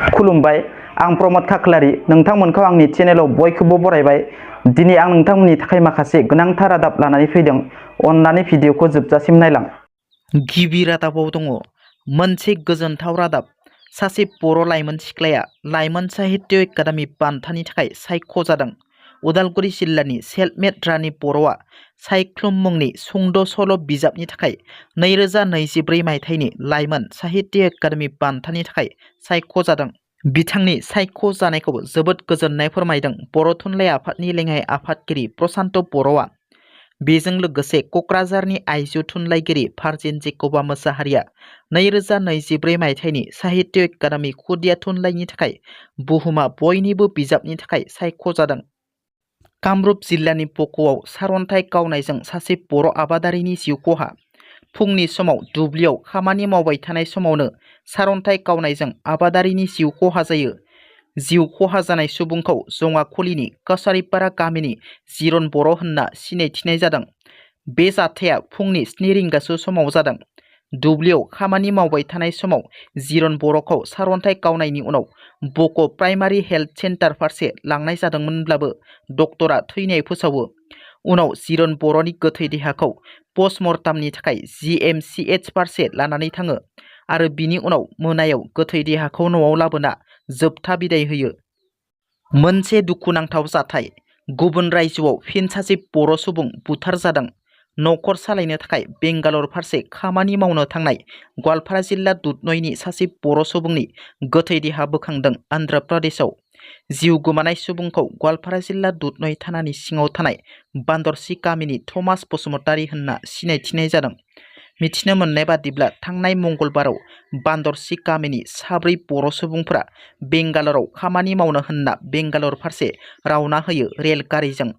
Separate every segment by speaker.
Speaker 1: खुलुमबाय आं प्रमद खाख्लारि नोंथांमोनखौ आंनि चेनेलाव बयखौबो बरायबाय। दिनै आं नोंथांमोननि थाखाय माखासे गोनांथार रादाब लानानै फैदों। अन्नानै भिडिअखौ जोबजासिम नायलां।
Speaker 2: गिबि रादाबाव दङ मोनसे गोजोनथाव रादाब। सासे बर' लाइमोन सिख्लाया लाइमोन साहित्य एकाडेमि बान्थानि थाखाय सायख'जादों। उदालगुरि जिल्लानि सेल्फ मेड रानि बर'आ सायख्लुम मुंनि सुंद' सल' बिजाबनि थाखाय 2024 मायथाइनि लाइमोन साहित्य एकाडेमि बान्थानि थाखाय सायख'जादों। बिथांनि सायख'जानायखौ जोबोद गोजोननाय फोरमायदों बर' थुनलाइ आफादनि लेङाइ आफादगिरि प्रशान्त बर'आ। बेजों लोगोसे क'क्राझारनि आइजो थुनलाइगिरि फार्जिन जेकबा मोसाहारिया 2024 मायथाइनि साहित्य एकाडेमि खुदिया थुनलाइनि थाखाय बुहुमा बयनिबो बिजाबनि थाखाय सायख'जादों। कामरुप जिल्लानि पक'आव सारअन्थाइ गावनायजों सासे बर' आबादारिनि जिउ खहा। फुंनि समाव दुब्लियाव खामानि मावबाय थानाय समावनो सारअन्थाइ गावनायजों आबादारिनि जिउ खहा जायो। जिउ खहा जानाय सुबुंखौ जङाखुलिनि कसारिपारा गामिनि जिरन बर' होनना सिनायथिनाय जादों। बे जाथाया फुंनि 7 रिंगासो समाव जादों। दुब्लियाव खामानि मावबाय थानाय समाव जिरन बर'खौ सारअन्थाइ गावनायनि उनाव बक' प्राइमारि हेल्थ सेन्टार फारसे लांनाय जादोंमोनब्लाबो डक्टरा थैनाय फोसावो। उनाव जिरन बर'नि गोथै देहाखौ पस्टमर्टामनि थाखाय GMCH फारसे लानानै थाङो आरो बिनि उनाव मोनायाव गोथै देहाखौ न'आव लाबोना जोबथा बिदाय होयो। मोनसे दुखुनांथाव जाथाय। गुबुन रायजोआव फिन सासे बर' सुबुं बुथारजादों। न'खर सालायनो थाखाय बेंगालर फारसे खामानि मावनो थांनाय गवालपारा जिल्ला दुधनयनि सासे बर' सुबुंनि गोथै देहा बोखांदों आन्ध्र प्रदेशआव। जिउ गोमानाय सुबुंखौ गवालपारा जिल्ला दुधनय थानानि सिङाव थानाय बान्दरसि गामिनि थमास बसुमतारी होनना सिनायथिनाय जादों। मिथिनो मोननाय बादिब्ला थांनाय मंगलबाराव बान्दरसि गामिनि 4 बर' सुबुंफोरा बेंगालराव खामानि मावनो होनना बेंगालर फारसे रावना होयो रेलगारिजों।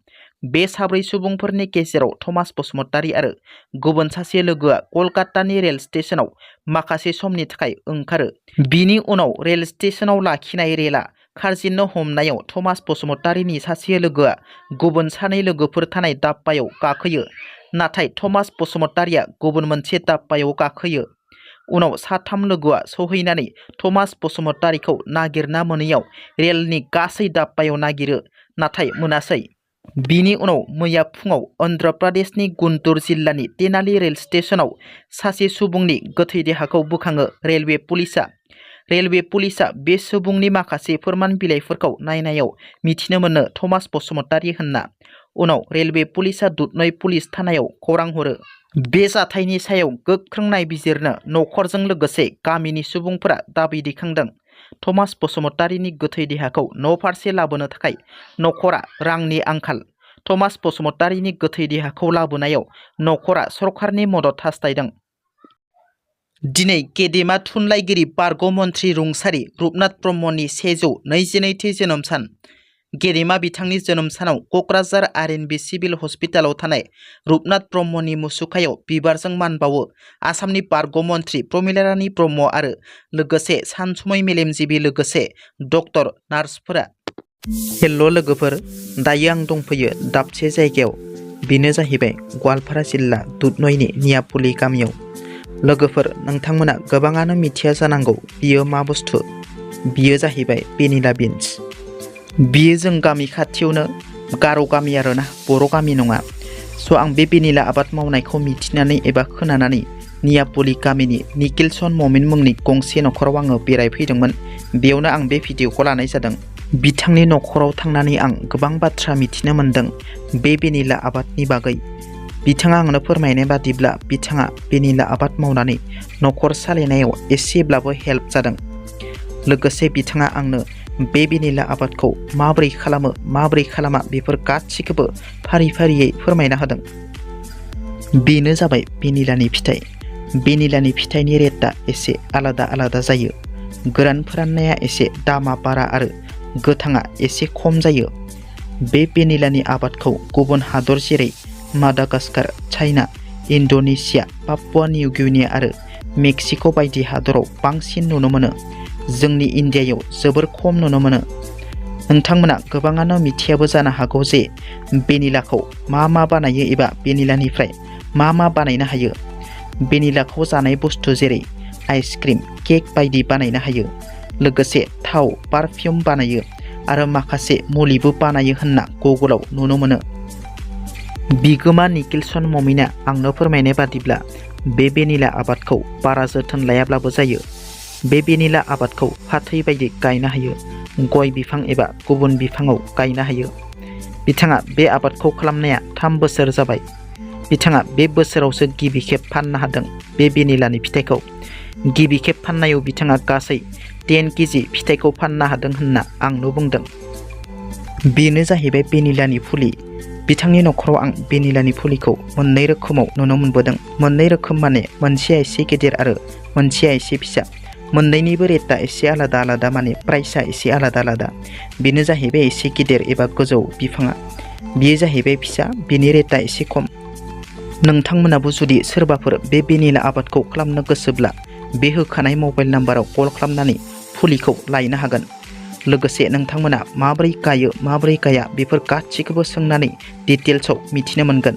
Speaker 2: बे 4 सुबुंफोरनि गेजेराव थमास बसुमतारी आरो गुबुन सासे लोगोआ कलकातानि रेल स्टेशनाव माखासे समनि थाखाय ओंखारो। बिनि उनाव रेल स्टेशनाव लाखिनाय रेलआ खारजेननो हमनायाव थमास बसुमतारीनि सासे लोगोआ गुबुन 2 लोगोफोर थानाय दाब्बायाव गाखोयो। नाथाय थमास बसुमतारीया गुबुन मोनसे दाब्बायाव गाखोयो। उनाव 3 लोगोआ सहैनानै थमास बसुमतारीखौ नागिरना मोनैयाव रेलनि गासै दाब्बायाव नागिरो, नाथाय मोनासै। बिनि उनाव मैया फुङाव अन्ध्र प्रदेशनि गुन्टुर जिल्लानि तेनाली रेल स्टेशनाव सासे सुबुंनि गोथै देहाखौ बोखाङो रेलवे पुलिसआ। रेलवे पुलिसआ बे सुबुंनि माखासे फोरमान बिलाइफोरखौ नायनायाव मिथिनो मोनो थमास बसुमतारी होनना। उनाव रेलवे पुलिसआ दुधनय पुलिस थानायाव खौरां हरो। बे जाथायनि सायाव गोख्रों नायबिजिरनो न'खरजों लोगोसे गामिनि सुबुंफोरा दाबि दैखांदों। थमास बसुमतारीनि गोथै देहाखौ न'फारसे लाबोनो थाखाय न'खरा रांनि आंखाल। थमास बसुमतारीनि गोथै देहाखौ लाबोनायाव न'खरा सरकारनि मदद हास्थायदों। दिनै गेदेमा थुनलाइगिरि बारग' मन्त्रि रुंसारि रुपनाथ ब्रह्मनि 122थि जोनोम सान। गेदेमा बिथांनि जोनोम सानाव क'क्राझार RNB सिभिल हस्पिटालाव थानाय रुपनाथ ब्रह्मनि मुसुखायाव बिबारजों मान बावो आसामनि बारग' मन्त्रि प्रमिला ब्रह्म आरो लोगोसे सानसुमै मेलेमजिबि लोगोसे डक्टर नार्सफोरा। हेल' लोगोफोर, दायो आं दंफैयो दाबसे जायगायाव। बेनो जाहैबाय गवालपारा जिल्ला दुधनयनि नियापुलि गामियाव। लोगोफोर, नोंथांमोना गोबाङानो मिथिया जानांगौ बियो मा बुस्थु। बियो जाहैबाय भेनिला बिन्स। बियो जों गामि खाथियावनो गार' गामि आरोना, बर' गामि नङा। स' आं बे भेनिला आबाद मावनायखौ मिथिनानै एबा खोनानानै नियापुलि गामिनि निखिलसन ममिन मुंनि गंसे न'खराव आङो बेरायफैदोंमोन। बेयावनो आं बे भिडिअखौ लानाय जादों। बिथांनि न'खराव थांनानै आं गोबां बाथ्रा मिथिनो मोन्दों बे भेनिला आबादनि बागै। बिथाङा आंनो फोरमायनाय बादिब्ला बिथाङा भेनिला आबाद मावनानै न'खर सालायनायाव एसेब्लाबो हेल्प जादों। लोगोसे बिथाङा आंनो बे भेनिला आबादखौ माबोरै खालामो माबोरै खालामा बेफोर गासिखौबो फारि फारियै फोरमायना होदों। बेनो जाबाय भेनिलानि फिथाइ। भेनिलानि फिथाइनि रेटआ एसे आलादा आलादा जायो। गोरान फोराननाया एसे दामा बारा आरो गोथाङा एसे खम जायो। बे भेनिलानि आबादखौ गुबुन हादर जेरै Madagascar, China, Indonesia, Papua New Guinea आरो मेक्सिक' बायदि हादराव बांसिन नुनो मोनो। जोंनि इन्डियायाव जोबोर खम नुनो मोनो। नोंथांमोना गोबाङानो मिथियाबो जानो हागौ जे भेनिलाखौ मा बानायो एबा भेनिलानिफ्राय मा बानायनो हायो। भेनिलाखौ जानाय बुस्थु जेरै आइसक्रिम, केक बायदि बानायनो हायो। लोगोसे थाव पारफिउम बानायो आरो माखासे मुलिबो बानायो होनना गुगोलाव नुनो मोनो। बिगोमा निकिलसन ममिना आंनो फोरमायनाय बादिब्ला बे भेनिला आबादखौ बारा जोथोन लायाब्लाबो जायो। बे भेनिला आबादखौ फाथै बायदि गायनो हायो, गय बिफां एबा गुबुन बिफाङाव गायनो हायो। बिथाङा बे आबादखौ खालामनाया 3 बोसोर जाबाय। बिथाङा बे बोसोरावसो गिबि खेब फाननो हादों बे भेनिलानि फिथाइखौ। गिबि खेब फाननायाव बिथाङा गासै 10 केजि फिथाइखौ फाननो हादों होनना आंनो बुंदों। बेनो जाहैबाय भेनिलानि फुलि। बिथांनि नखराव आं भेनिलानि फुलिखौ मोननै रोखोमाव नुनो मोनबोदों। मोननै रोखोम माने मोनसेया एसे गेदेर आरो मोनसेया एसे फिसा। मोननैनिबो रेटआ एसे आलादा आलादा माने प्राइसआ एसे आलादा आलादा। बेनो जाहैबाय एसे गेदेर एबा गोजौ बिफाङा। बेयो जाहैबाय फिसा, बेनि रेटआ एसे खम। नोंथांमोनाबो जुदि सोरबाफोर बे भेनिला आबादखौ खालामनो गोसोब्ला बे होखानाय मबाइल नाम्बाराव कल खालामनानै फुलिखौ लायनो हागोन। लोगोसे नोंथांमोना माबोरै गायो माबोरै गाया बेफोर गासिखौबो सोंनानै डिटेल्सआव मिथिनो मोनगोन।